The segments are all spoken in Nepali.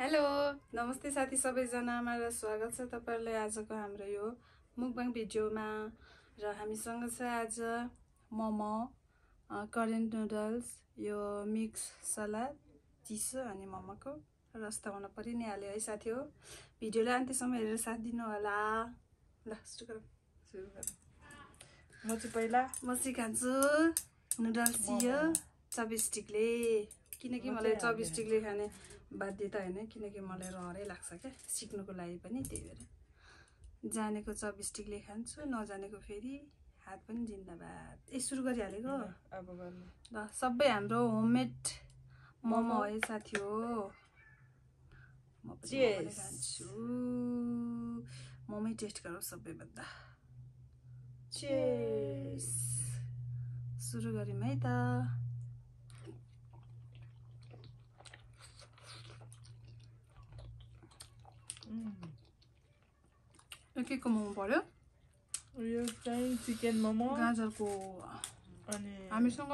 हेलो नमस्ते साथी सबैजनामा र स्वागत छ तपाईहरुलाई आजको हाम्रो यो मुकबाङ भिडियोमा र हामीसँग छ आज मोमो कोरियन नुडल्स यो मिक्स सलाद चिसो अनि मोमोको रस त हुन परि नै हाल्यो है साथी हो भिडियोलाई अन्त्यसम्म हेरेर साथ दिनु होला ल सुरु गरौँ म चाहिँ पहिला खान्छु नुडल्स यो चपस्टिकले किनकि मलाई चपस्टिकले खाने बाध्यता हैन किनकि मलाई रहरै लाग्छ के सिक्नुको लागि पनि त्यही भएर जानेको चपस्टिकले खान्छु नजानेको फेरि हात पनि जिन्दाबाद सुरु गरिहालेको अब गर्नु ल सबै हाम्रो होममेड मोमो है साथी हो म पनि खान्छु मोमै टेस्ट गरौँ सबैभन्दा चीज सुरु गरौँ है त के मोमो पर्यो यो चाहिँ चिकन मोमो गाजरको अनि हामीसँग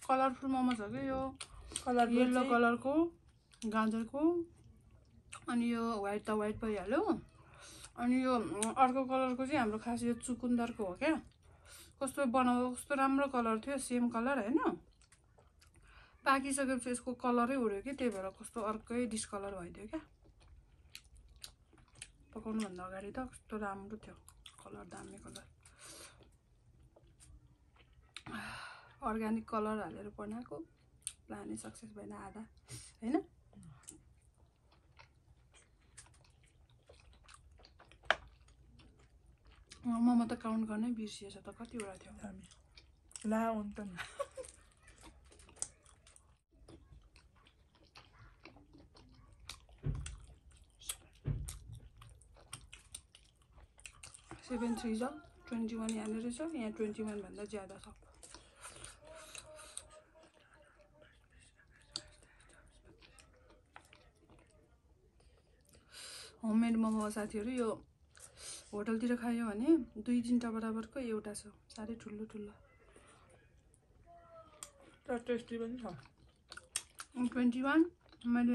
कलरफुल मोमो छ के यो येलो कलरको गाजरको अनि यो व्हाइट त व्हाइट भइहाल्यो अनि यो अर्को कलरको चाहिँ हाम्रो खास यो चुकुन्दरको हो क्या कस्तो बनाउँदा कस्तो राम्रो कलर थियो सेम कलर हैन पाकिसकेपछि यसको कलरै उड्यो कि त्यही भएर कस्तो अर्कै डिस्कलर भइदियो क्या पकाउनु भन्दा अगाडि त कस्तो राम्रो थियो कलर दामी कलर अर्ग्यानिक कलर हालेर बनाएको प्लानै सक्सेस भएन आधा हैन मोमो त काउन्ट गर्नै बिर्सिएछ त कतिवटा थियो दामी ला हुन्छ नि 7 3 जा 21 यहाँनिर छ यहाँ 21 भन्दा ज्यादा छ होममेड मोमो साथीहरु यो होटलतिर खायो भने 2-3 टा बराबरको एउटा छ सारै ठुलो ठुलो त टेस्टी पनि छ 21 मैले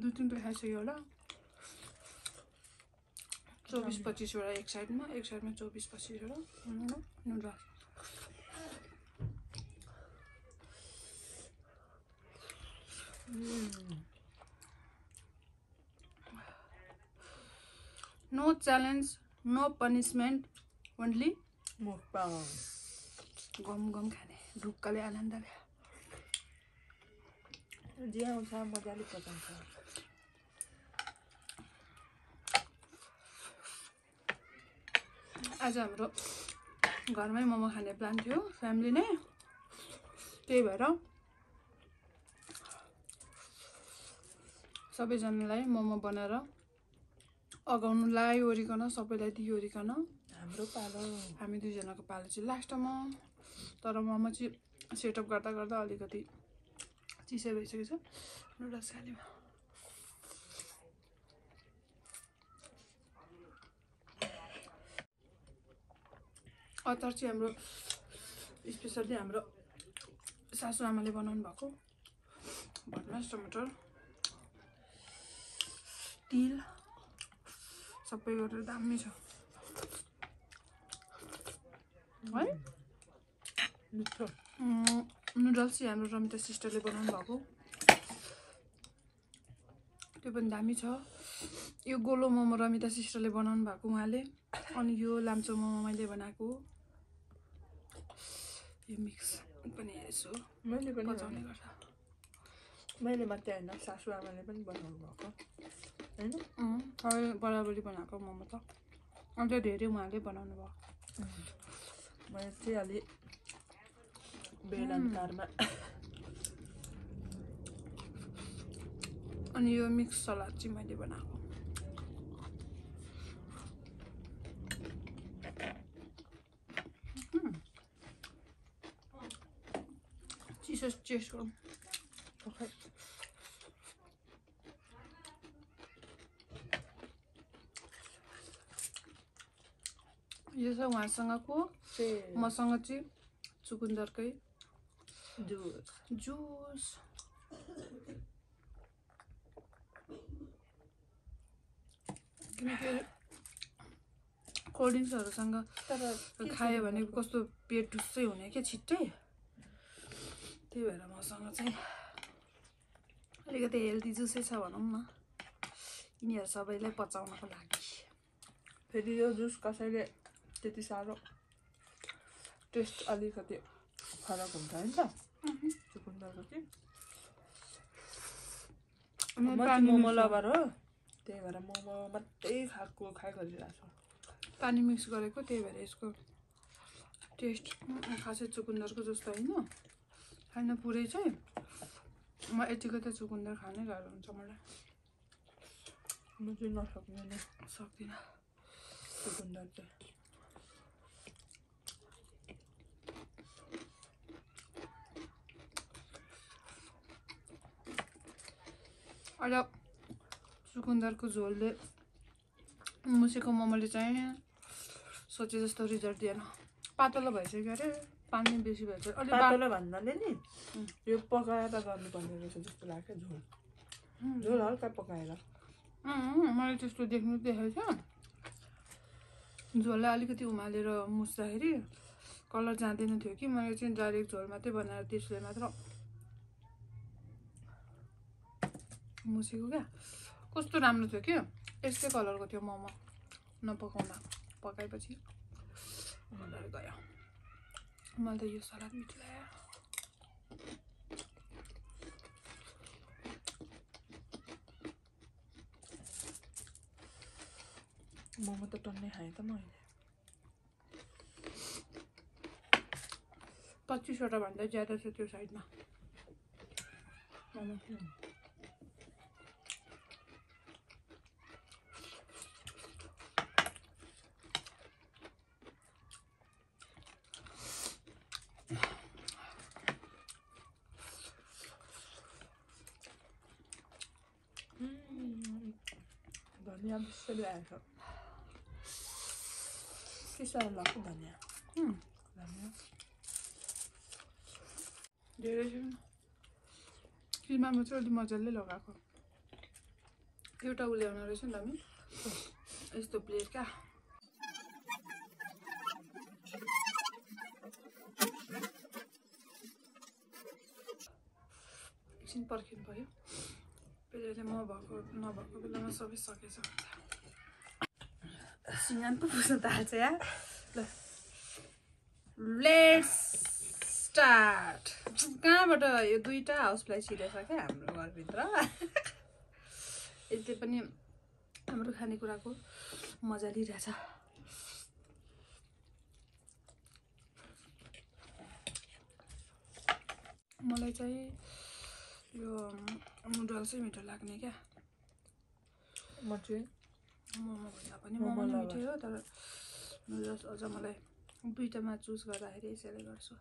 2-3 टा खाइसक्यो होला 24-25 वटा एक साइडमा 24-25 वटा noodles no challenge no punishment only mukbang गम गम खाने ढुक्कले आनन्द ल्या जे आउँछ मजाले पकाउँछ आज हाम्रो घरमै मोमो खाने प्लान थियो फ्यामिली नै त्यही भएर सबैजनालाई मोमो बनाएर अगाउनु लाइओरिकन सबैलाई दिइओरिकन हाम्रो पालो हामी दुईजनाको पालो चाहिँ लास्टमा तर मोमो चाहिँ सेटअप गर्दा गर्दा अलिकति चिसो भइसकेछ नुडल्स खानेमा अचार चाहिँ हाम्रो स्पेशली हाम्रो सासूआमाले बनाउनु भएको भटमास टमाटर तिल सबै गरेर दामी छ है मिठो नुडल्स चाहिँ हाम्रो रमिता सिस्टरले बनाउनु भएको त्यो पनि दामी छ यो गोलो मोमो रमिता सिस्टरले बनाउनु भएको उहाँले अनि यो लाम्चो मोमो मैले बनाएको यो मिक्स पनि हेर्छु मैले पनि पचाउने गर्दा मैले मात्रै हैन सासूआमाले पनि बनाउनु भएको हैन सबै बराबरी बनाएको मोमो त अन्त धेरै उहाँले बनाउनु भयो मैले चाहिँ अलि बेलान्कारमा अनि यो मिक्स सलाद चाहिँ मैले बनाएको चिसो टेस्ट गरौँ यो छ उहाँसँगको मसँग चाहिँ चुकुन्दरकै जुस पनि त्यो कोल्ड ड्रिङ्क्सहरूसँग तर खायो भने कस्तो पेट डुस्सै हुने क्या छिट्टै। त्यही भएर मसँग चाहिँ अलिकति हेल्दी जुसै छ भनौँ न, यिनीहरू सबैलाई पचाउनको लागि। फेरि यो जुस कसैले त्यति साह्रो टेस्ट अलिकति फरक हुन्छ है त चुकुन्दरको कि। म चाहिँ मोमो लभर हो, त्यही भएर मोमो मात्रै खाइ गरिरहेको छु। पानी मिक्स गरेको, त्यही भएर यसको टेस्ट खासै चुकुन्दरको जस्तो होइन, होइन पुरै चाहिँ। म यतिको त चुकुन्दर खानै गाह्रो हुन्छ मलाई, म चाहिँ नसक्ने सक्दिनँ चुकुन्दर चाहिँ। अहिले चुकुन्दरको झोलले मुसेको मोमोले चाहिँ सोचे जस्तो रिजल्ट दिएन, पातलो भइसक्यो अरे, पानी बेसी भएछ। अलि पातलो भन्नाले नि यो पकाएर गर्नुपर्ने रहेछ जस्तो लाग्यो। झोल हल्का पकाएर। मैले त्यस्तो देखेको थियो। झोललाई अलिकति उमालेर मुस्दाखेरि कलर जाँदैन थियो कि, मैले चाहिँ डाइरेक्ट झोल मात्रै बनाएर त्यसले मात्र मुसेको क्या। कस्तो राम्रो थियो क्या, यस्तै कलरको थियो मोमो नपकाउँदा। पकाएपछि कलर गयो। मलाई त यो सलाद मिठो लाग्यो। मोमो त टन्नै खाएँ त मैले। 25वटा भन्दा ज्यादा छ त्यो साइडमा मोमो। धनिया बिस्तारै आएछ। के साह्रो लाग्छ धनिया। धेरै छैन, किमामा चाहिँ अलिक मजाले लगाएको। एउटा उ ल्याउनु रहेछ नि त हामी, यस्तो प्लेट क्या। एकछिन पर्खिनु पऱ्यो, फेरि म नभएको बेलामा सबै सकेछ। सिँगान पो पुग्न थाल्छ या। ल लेट्स स्टार्ट। कहाँबाट यो 2टा हाउसफ्लाई छिरेछ क्या हाम्रो घरभित्र। यसले पनि हाम्रो खानेकुराको मजा लिइरहेछ। मलाई चाहिँ यो नुडल्सै मिठो लाग्ने क्या। म चाहिँ मोमो भन्दा पनि मोमो नै मिठै हो, तर नुडल्स अझ मलाई 2टामा चुज गर्दाखेरि यसैले गर्छु।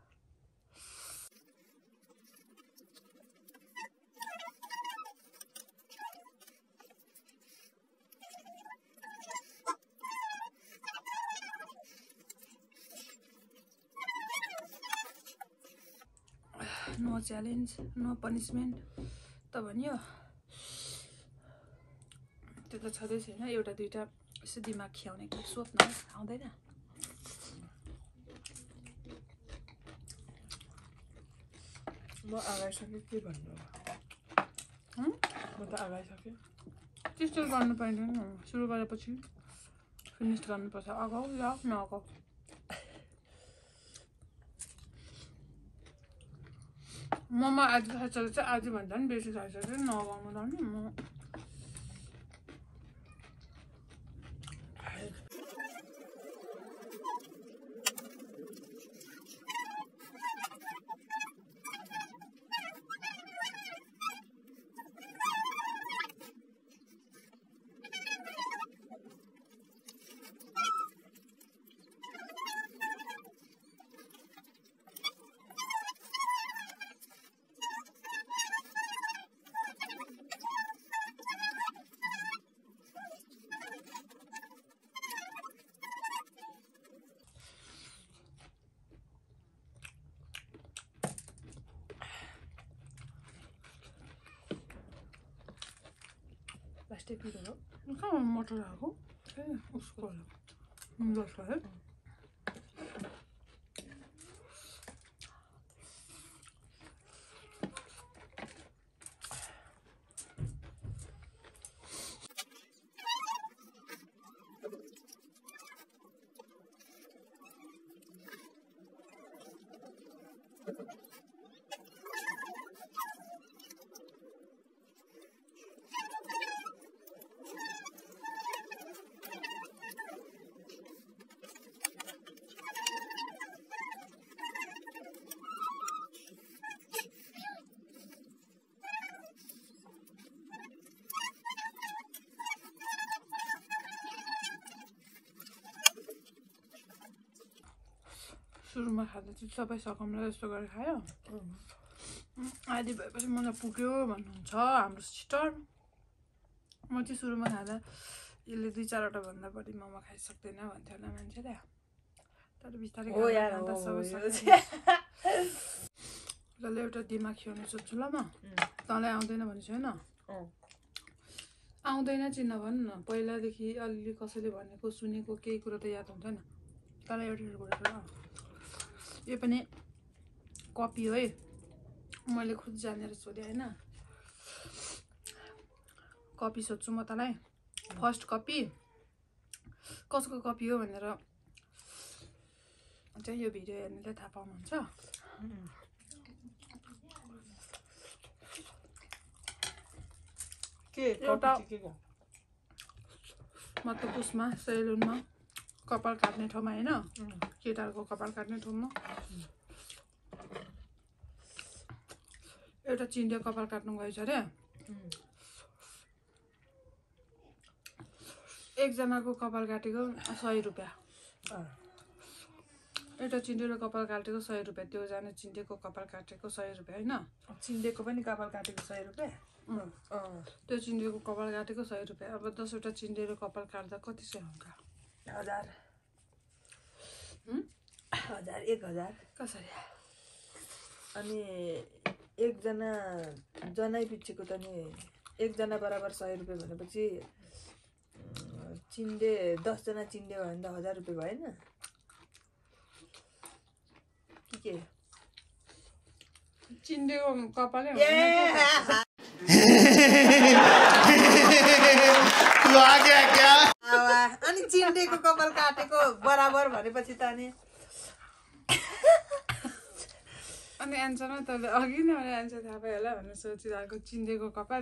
नो च्यालेन्ज नो पनिसमेन्ट त भनियो, त्यो त छँदै छैन। एउटा 2टा यसो दिमाग खियाउने कि सोध्न आउँदैन। म आगाइसकेँ, के भन्नु अब। म त आगाइसकेँ। त्यस्तो गर्नु पाइँदैन, सुरु गरेपछि फिनिस गर्नुपर्छ। अगाउ या नअगाउ। मोमो आज खाइसकेको चाहिँ आजभन्दा पनि बेसी खाइसक्यो, नअगाउनु त नि। लास्टै पिरो हो। कहाँ मटर हाल्को? उसको जस्तो है सुरुमा खाँदा चाहिँ सबै सकाउला जस्तो गरेर खायो आधी भएपछि मलाई पुग्यो भन्नुहुन्छ हाम्रो सिस्टर म चाहिँ सुरुमा खाँदा यसले 2-4वटा भन्दा बढी मोमो खाइसक्दैन भन्थ्यो होला मान्छेले तर बिस्तारै खाँदा सबै जसले एउटा दिमाग खियाउनु सोध्छु ल म तँलाई आउँदैन भनेको होइन आउँदैन चाहिँ नभन् न पहिलादेखि अलिअलि कसैले भनेको सुनेको केही कुरो त याद हुँदैन तँलाई एउटा कुरा ल यो पनि कपी हो है मैले खुद जानेर सोधेँ होइन कपी सोध्छु म तँलाई फर्स्ट कपी कसको कपी हो भनेर चाहिँ यो भिडियो हेर्नेले थाहा पाउनुहुन्छ एउटा मतलब उसमा सेलुनमा कपाल काट्ने ठाउँमा होइन केटाहरूको कपाल काट्ने ठाउँमा एउटा चिन्डे कपाल काट्नु गएछ अरे एकजनाको कपाल काटेको 100 रुपियाँ एउटा चिन्डेको कपाल काटेको 100 रुपियाँ त्यो जाने चिन्डेको कपाल काटेको 100 रुपियाँ होइन चिन्डेको पनि कपाल काटेको 100 रुपियाँ त्यो चिन्डेको कपाल काटेको 100 रुपियाँ अब 10वटा चिन्डेको कपाल काट्दा कति सय हुन्छ 1000 1000 कसरी अनि एकजना जनै पिछेको त नि एकजना बराबर 100 रुपियाँ भनेपछि चिन्डे 10 जना चिन्डे भयो भने त 1000 रुपियाँ भएन के चिन्डेको कपालै अनि चिन्डेको कपाल काटेको बराबर भनेपछि त अनि एन्सरमा तैँले अघि नै मैले एन्सर थाहा पायो होला भनेर सोचिरहेको चिन्डेको कपाल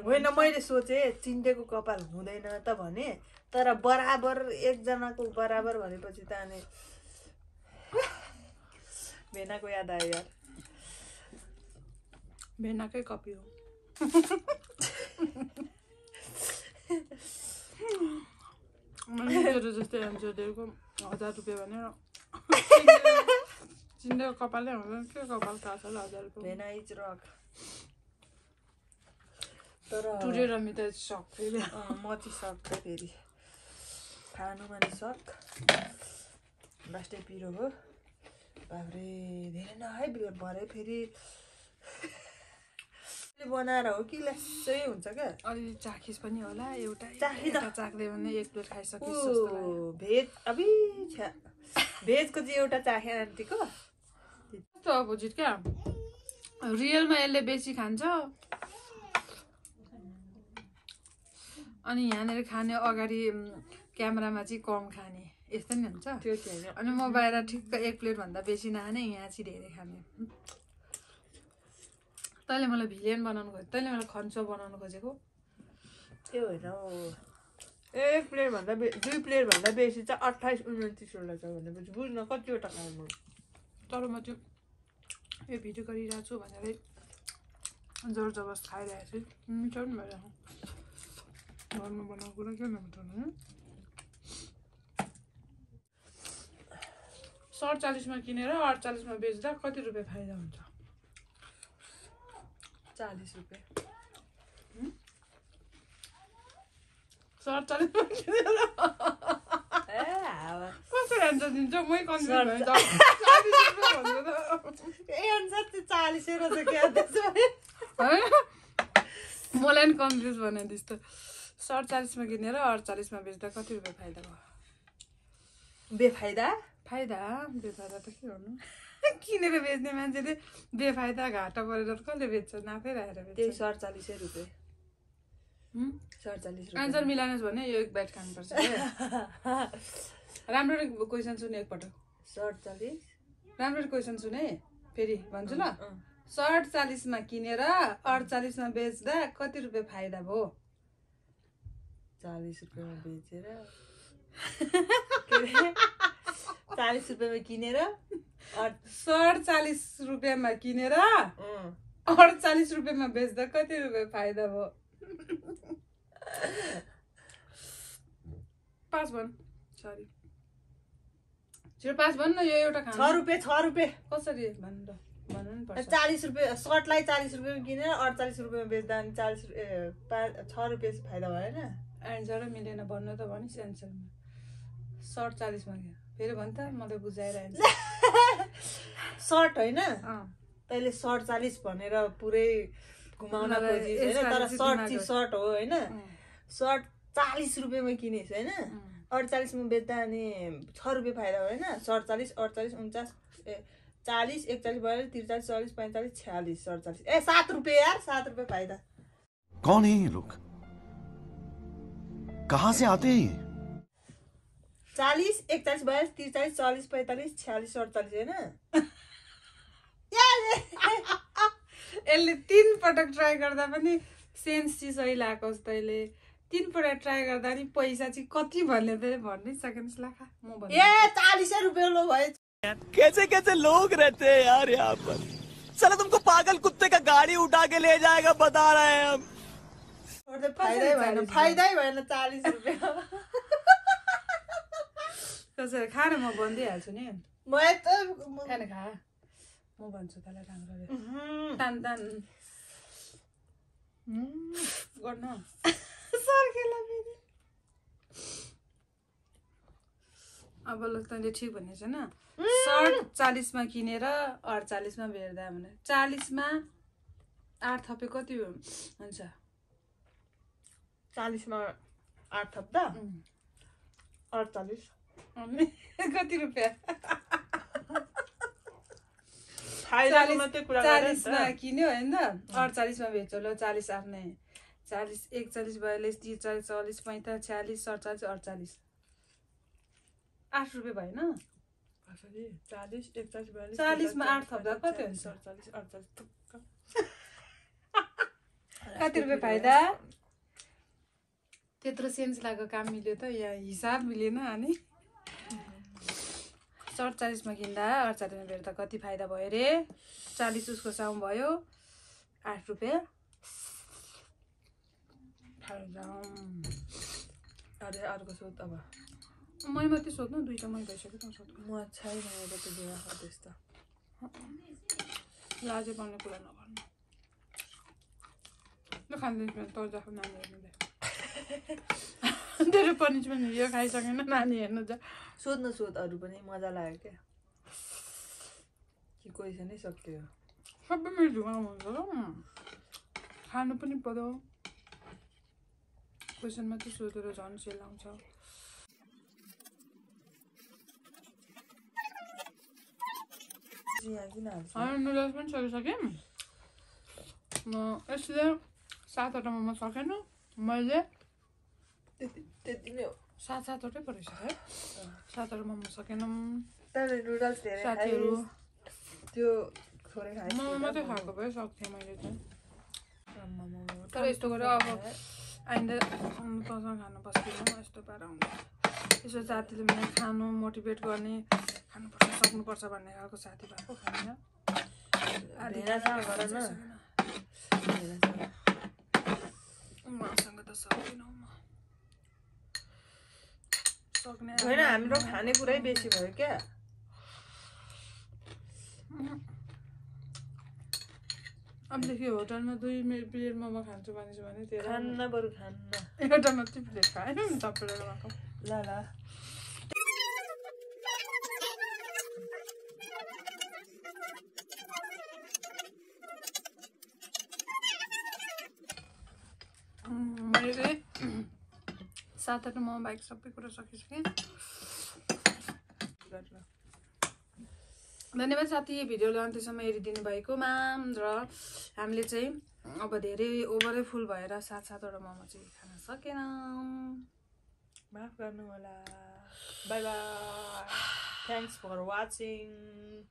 होइन मैले सोचेँ चिन्डेको कपाल हुँदैन त भने तर बराबर एकजनाको बराबर भनेपछि त अनि भेनाको याद आयो यार भेनाकै कपी हो मैले जस्तै एन्सर दिएको 1000 रुपियाँ भनेर चिन्डेको कपालै हुँदैन के कपाल काट्छ होला 1000 रुपियाँ भेना इज रक तर टुडेर मित सक फेरि म चाहिँ सक फेरि खानुमा नि सक लास्टै पिरो हो बाब्रे धेरै नखाइ भरे फेरि बनाएर हो कि लासै हुन्छ क्या अलि चाखिस पनि होला एउटा चाख्दै भने 1 प्लेट खाइसकिस जस्तो लाग्यो भेज अबि छ्या भेजको चाहिँ एउटा चाखे आन्टीको त अपोजिट क्या रियलमा यसले बेसी खान्छ अनि यहाँनिर खाने अगाडि क्यामेरामा चाहिँ कम खाने यस्तो नि हुन्छ त्यो चाहिँ अनि म बाहिर ठिक्क 1 प्लेट भन्दा बेसी नखाने यहाँ चाहिँ धेरै खाने तैँले मलाई भिलियन बनाउनु खोजेको तैँले मलाई खन्चो बनाउनु खोजेको त्यो होइन हौ 1 प्लेट भन्दा 2 प्लेट भन्दा बेसी चाहिँ 28-29 छ भनेपछि बुझ्न कतिवटा खाएँ म तर म त्यो यो भिडियो गरिरहेको छु भनेरै जोर जबरजस्त खाइरहेको छु मिठो पनि भइरहेको घरमा बनाएको कुरा के नमिठो होइन 47 मा किनेर 48 मा बेच्दा कति रुपियाँ फाइदा हुन्छ 40 रुपियाँ 47 मा किनेर कसरी एन्सर दिन्छ मै कन्फ्युज भएँ 40 रुपियाँ भन्दा ए एन्सर चाहिँ 40 रहेछ क्या होइन मलाई नि कन्फ्युज बनाइदिस् त 47 मा किनेर 48 मा बेच्दा कति रुपियाँ फाइदा भयो? बेफाइदा फाइदा बेफाइदा त के गर्नु किनेर बेच्ने मान्छेले बेफाइदा घाटा परेर त कसले बेच्छ? नाफै राखेर बेच्छ। त्यही 47 रुपियाँ 47 रुपियाँ आन्सर मिलाउनुहोस् भने यो एक बाइट खानुपर्छ राम्ररी क्वेसन सुने एकपटक 47 राम्ररी क्वेसन सुने फेरि भन्छु ल 47 मा किनेर 48 मा बेच्दा कति रुपियाँ फाइदा भयो? 40 रुपियाँमा बेचेर 40 रुपियाँमा किनेर 47 रुपियाँमा किनेर 48 रुपियाँमा बेच्दा कति रुपियाँ फाइदा भयो? पाँच भन् सरी 05 भन् न यो एउटा खानु 6 रुपियाँ कसरी भन्नु नि पर्छ 40 रुपियाँ सर्टलाई 40 रुपियाँमा किनेर 48 रुपियाँमा बेच्दा अनि 40 6 रुपियाँ फाइदा भएन एन्सरै मिलेन भन्नु त भनिस् एन्सरमा 47 मा फेरि भन् त मलाई बुझाएर एन्सर सर्ट होइन तैँले 47 भनेर पुरै घुमाउन खोजिस् होइन तर सर्ट चाहिँ सर्ट हो होइन सर्ट 40 रुपियाँमा किनिस् होइन 48 मा बेच्दा अनि 6 रुपियाँ फाइदा भयो होइन 47 48 49 40 41 42 43 44 45 46 47 ए 7 रुपियाँ यार 7 रुपियाँ फाइदा कौन है ये लोग कहाँ से आते हैं 40 41 42 43 44 45 46 47 होइन यसले 3 पटक ट्राई गर्दा पनि सेन्स चाहिँ सही लाग्यो तैँले 3 पटक ट्राई गर्दा नि पैसा चाहिँ कति भन्ने त भन्नै सकेन्स लाखा म भन्छु ए 40 रुपियाँ लो भयो कैसे कैसे लोग रहते हैं यार यहाँ पर चलो तुमको पागल कुत्ते का गाड़ी उठा के ले जाएगा बता रहे हैं हम फाइदै भएन 40 रुपियाँ कसरी खान म भनिदिइहाल्छु नि म त खान खा म भन्छु तँलाई राम्ररी तान तान गर्नु सर्केला फेरि अब ल तैँले ठिक भन्ने छैन सर्ट 40 मा किनेर 48 मा बेच्दा भने 40 मा 8 थपे कति हुन्छ 40 मा 8 थप्दा 48 अनि कति रुपियाँ 40 मा किन्यो होइन 48 मा बेच्यो ल 40 आफ्नै 40 41 42 43 44 45 46 47 48 8 रुपियाँ भएन 40 41 42 40 मा 8 थप्दा कति हुन्छ 48 48 कति रुपियाँ फाइदा त्यत्रो सेन्स लागेको काम मिल्यो त यहाँ हिसाब मिलेन अनि 47 मा किन्दा 48 मा बेच्दा कति फाइदा भयो रे 40 उसको साउँ भयो 8 रुपियाँ फाइदा अरे अर्को सोध अब मै मात्रै सोध्नु दुईटा मै भइसक्यो त सोध्नु म छैन मेरो त बिहा गर्दैछ त लाजै पर्ने कुरा नगर्नु ल खाँदैन तँ जाऊ नानी हेर्नु तेरो पनिसमेन्ट यो खाइसकेन नानी हेर्नु जा सोध्न सोध अरू पनि मजा लाग्यो क्या कि क्वेसनै सक्यो सबै मेरो झुगामा हुन्छ र खानु पनि पर्यो क्वेसन मात्रै सोधेर झन् सेल आउँछ नुडल्स पनि सकिसकेँ यसले 7वटा मोमो सकेन मैले त्यति नै हो 7-7वटै परेछ है 7वटा मोमो सकेनौँ तर नुडल्स धेरै साथीहरू त्यो थोरै खाएँ मोमो मात्रै खाएको भए सक्थेँ मैले चाहिँ तर यस्तो गरेर अब आइन्दा तँसँग खानु बस्दिनँ यस्तो पारा हुन्छ यसो साथीले मलाई खानु मोटिभेट गर्ने खानुपर्छ सक्नुपर्छ भन्ने खालको साथी भएको खाने उहाँसँग त सक्दिनँ म सक्ने होइन हाम्रो खानेकुरै बेसी भयो क्या अबदेखि होटलमा 2 प्लेट मोमो खान्छु भने त्यो खान्न बरु खान्न एउटा मात्रै प्लेट खाएन नि तपाईँले उहाँको ल ल मैले चाहिँ 7-8 मोमो बाहेक सबै कुरा सकिसक्यो। धन्यवाद साथी भिडियोलाई अन्त्यसम्म हेरिदिनु भएकोमा। र हामीले चाहिँ अब धेरै ओभरै फुल भएर 7-7वटा मोमो चाहिँ खान सकेनौँ, माफ गर्नु होला। Bye bye, thanks for watching.